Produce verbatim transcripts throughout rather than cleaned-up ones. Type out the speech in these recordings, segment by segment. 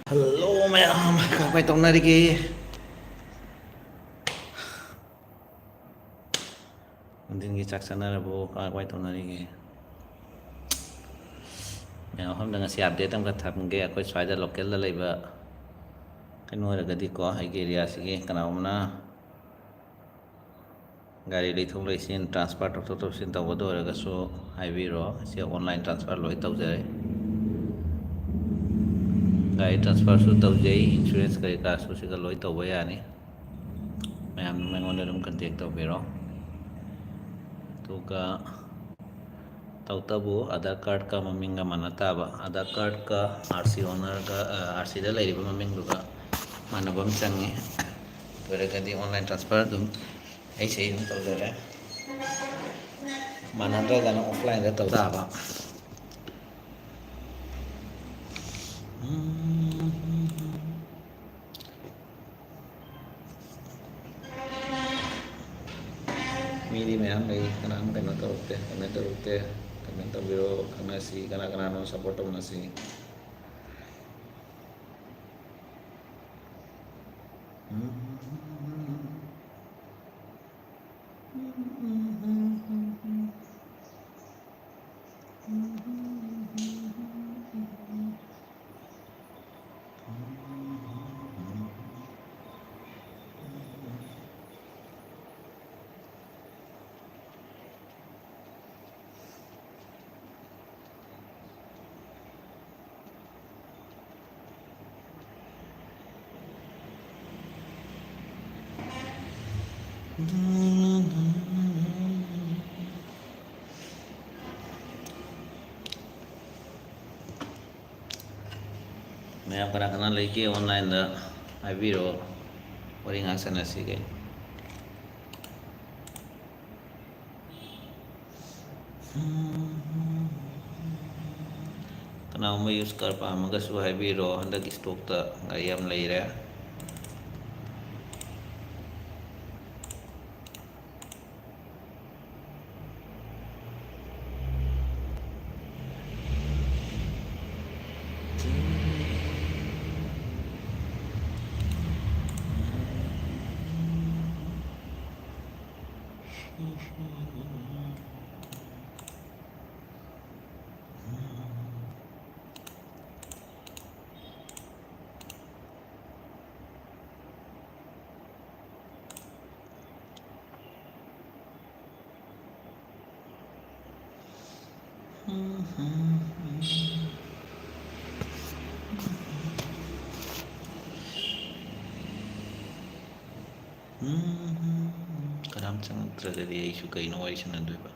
Hello ꯃꯌꯥꯝ, ꯀꯃꯥꯏ ꯇꯧꯅꯔꯤꯒꯦ? ꯅꯨꯡꯊꯤꯟꯒꯤ ꯆꯥꯛ ꯆꯥꯅꯔꯕꯣ? ꯀꯃꯥꯏ ꯀꯃꯥꯏ ꯇꯧꯅꯔꯤꯒꯦ? ꯃꯌꯥꯝ ꯃꯐꯝꯗ ꯉꯁꯤ update ꯑꯃꯈꯛ ꯊꯝꯒꯦ꯫ ꯑꯩꯈꯣꯏ ꯁ꯭ꯋꯥꯏꯗ local ꯗ ꯂꯩꯕ ꯀꯩꯅꯣ ꯑꯣꯏꯔꯒꯗꯤꯀꯣ, ꯑꯩꯒꯤ area ꯁꯤꯒꯤ ꯀꯅꯥꯒꯨꯝꯕꯅ ꯒꯥꯔꯤ ꯂꯩꯊꯣꯛ ꯂꯩꯁꯤꯟ, transfer ꯇꯧꯊꯣꯛ ꯇꯧꯁꯤꯟ ꯇꯧꯒꯗ ꯑꯣꯏꯔꯒꯁꯨ ꯍꯥꯏꯕꯤꯔꯣ꯫ ꯁꯤ online transfer ꯂꯣꯏ ꯇꯧꯖꯔꯦ꯫ ꯒꯥꯔꯤ transfer ꯁꯨ ꯇꯧꯖꯩ, insurance ꯀꯔꯤ ꯀꯔꯥꯁꯨ ꯁꯤꯒ ꯂꯣꯏ ꯇꯧꯕ ꯌꯥꯅꯤ꯫ ꯃꯌꯥꯝ ꯑꯩꯉꯣꯟꯗ ꯑꯗꯨꯝ contact ꯇꯧꯕꯤꯔꯣ꯫ ꯑꯗꯨꯒ ꯇꯧꯇꯕꯨ ꯑꯙꯥꯔ ꯀꯥꯔꯠꯀ ꯃꯃꯤꯡꯒ ꯃꯥꯟꯅ ꯇꯥꯕ, ꯑꯙꯥꯔ ꯀꯥꯔꯠꯀ RC ownerꯒ, RCꯗ ꯂꯩꯔꯤꯕ ꯃꯃꯤꯡꯗꯨꯒ ꯃꯥꯟꯅꯕ ꯑꯃ ꯆꯪꯉꯤ꯫ ꯑꯗꯨ ꯑꯣꯏꯔꯒꯗꯤ online transfer ꯑꯗꯨꯝ ꯑꯩꯁꯦ ꯑꯗꯨꯝ ꯇꯧꯖꯔꯦ꯫ ꯃꯥꯟꯅꯗ꯭ꯔꯒꯅ offlineꯗ ꯇꯧ ꯇꯥꯕ꯫ ꯃꯤꯗꯤ ꯃꯌꯥꯝ ꯂꯩ, ꯀꯅꯥꯝ ꯀꯩꯅꯣ ꯇꯧꯔꯛꯇꯦ, comment ꯇꯧꯔꯛꯇꯦ꯫ Comment ꯇꯧꯕꯤꯔꯣ, ꯈꯪꯅꯁꯤ, ꯀꯅꯥ ꯀꯅꯥꯅꯣ support ꯇꯧꯅꯁꯤ꯫ ꯃꯌꯥꯝ ꯀꯅꯥ ꯀꯅꯥ ꯂꯩꯒꯦ onlineꯗ ꯍꯥꯏꯕꯤꯔꯛꯑꯣ, ꯋꯥꯔꯤ ꯉꯥꯏꯍꯥꯛ ꯁꯥꯟꯅꯁꯤꯒꯦ꯫ ꯀꯅꯥꯒꯨꯝꯕ used car ꯄꯥꯝꯃꯒꯁꯨ ꯍꯥꯏꯕꯤꯔꯣ, ꯍꯟꯗꯛ stockꯇ ꯒꯥꯔꯤ ꯌꯥꯝ ꯂꯩꯔꯦ꯫ ꯀꯅꯥꯝ ꯆꯪꯉꯛꯇ꯭ꯔꯒꯗꯤ ꯑꯩꯁꯨ ꯀꯩꯅꯣ ꯋꯥꯔꯤ ꯁꯥꯟꯅꯗꯣꯏꯕ?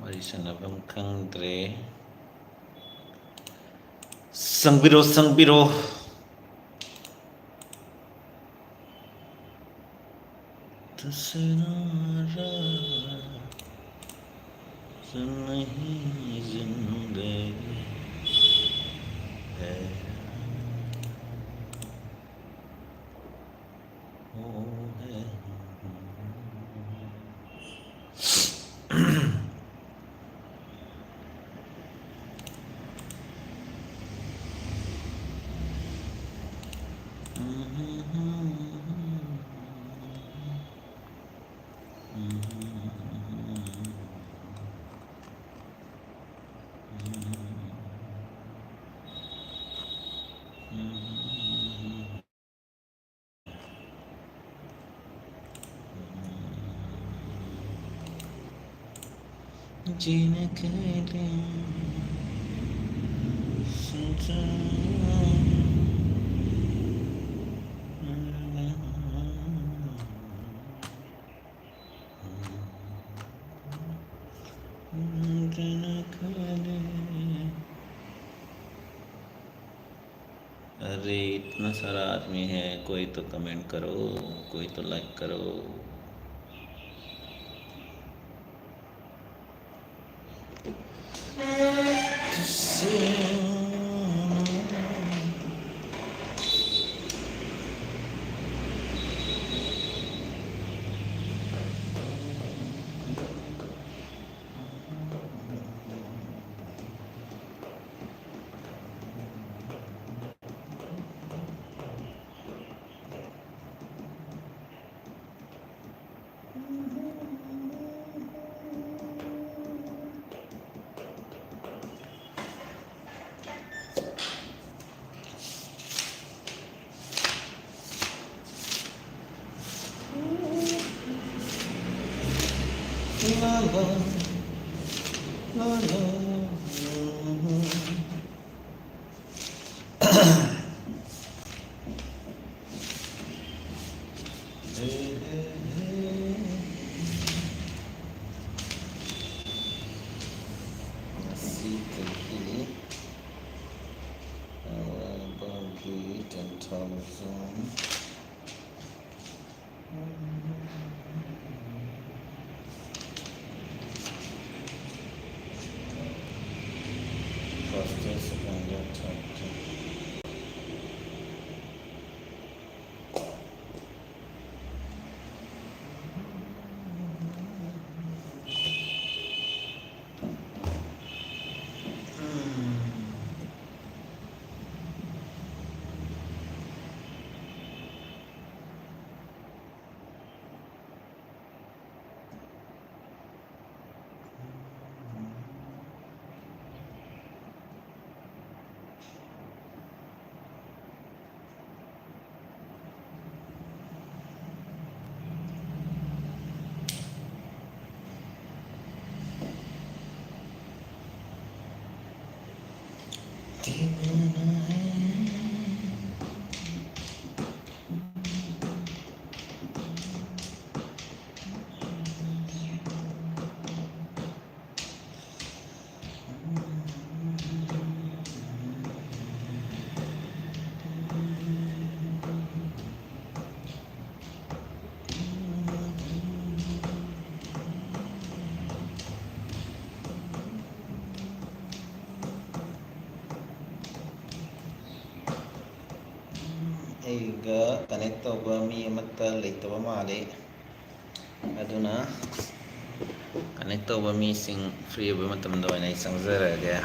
ꯋꯥꯔꯤ ꯁꯥꯟꯅꯐꯝ ꯈꯪꯗ꯭ꯔꯦ꯫ ꯆꯪꯕꯤꯔꯣ, ꯆꯪꯕꯤꯔꯣ꯫ ꯇꯨꯁꯅꯥꯔꯥ ꯅꯍꯤ ꯖꯤꯟꯗꯒꯤ ꯍꯦ꯫ जीने के लिए संसार अरे, इतना सारा आदमी है, कोई तो कमेंट करो, कोई तो लाइक करो। ꯒ ꯀꯅꯦꯛ ꯇꯧꯕ ꯃꯤ ꯑꯃꯠꯇ ꯂꯩꯇꯕ ꯃꯥꯜꯂꯤ꯫ ꯑꯗꯨꯅ ꯀꯅꯦꯛ ꯇꯧꯕ ꯃꯤꯁꯤꯡ ꯐ꯭ꯔꯤ ꯑꯣꯏꯕ ꯃꯇꯝꯗ ꯑꯣꯏꯅ ꯑꯩ ꯆꯪꯖꯔꯛꯑꯒꯦ꯫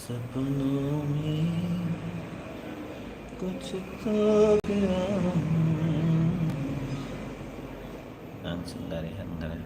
सपनों में कुछ तो गिरा हूँ। ꯑꯉꯥꯡꯁꯤꯡ ꯂꯥꯏꯔꯤꯛ ꯍꯟꯈꯔꯦ꯫